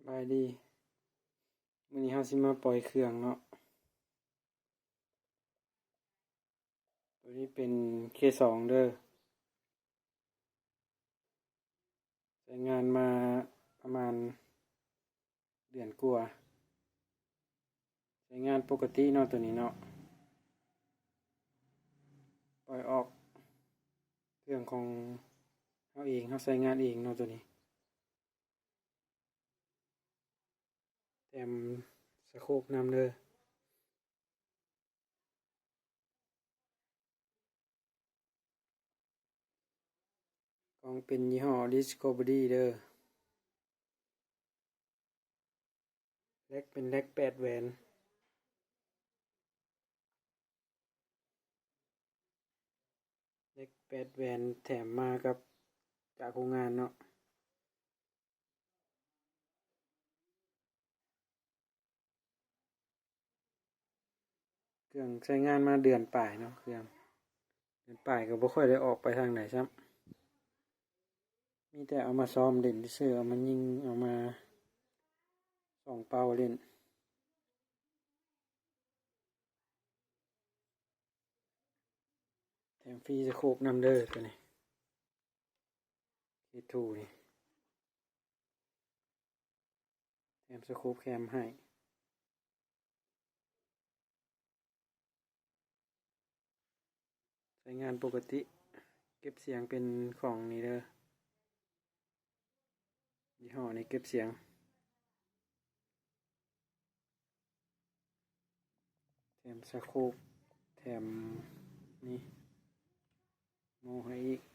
ບາຍດີ ມື້ນີ້ເຮົາຊິມາປ່ອຍເຄື່ອງເນາະ. ໂຕນີ້ເປັນເຄສອງເດີ ໃຊ້ງານມາປະມານເດືອນກວ່າ ໃຊ້ງານປົກກະຕິເນາະ ໂຕນີ້ເນາະ. ປ່ອຍອອກເຄື່ອງຂອງເຮົາເອງ ເຮົາໃຊ້ງານເອງເນາະ ໂຕນີ້. ແຖມສະໂຄກນຳເດີ. ກ້ອງເປັນຍີ່ຫໍ້ Discovery ເດີ. ແລັກເປັນແລັກແປດແຫວນ ແລັກແປດແຫວນແຖມມາກັບຈາກໂຮງງານເນາະ. ເຄື່ອງໃຊ້ງານມາເດືອນປາຍເນາະ ເຄື່ອງເດືອນປາຍກໍບໍ່ຄ່ອຍໄດ້ອອກໄປທາງໃດຊ້ຳ ມີແຕ່ເອົາມາຊ້ອມຫຼິ້ນຊື່ໆ ເອົາມາຍິງ ເອົາມາສ່ອງເປົ້າຫຼິ້ນ. ແຖມຟຣີສະໂຄບນຳເດີ ໂຕນີ້ ເຄທູນີ້ ແຖມສະໂຄບແຄມໃຫ້. ໃຊ້ງານປົກກະຕິ ເກັບສຽງເປັນຂອງນີ້ເດີ ຍີ່ຫໍ້ນີ້ເກັບສຽງ. ແຖມສະໂຄບ ແຖມນີ້ ໂມໃຫ້ອີກ.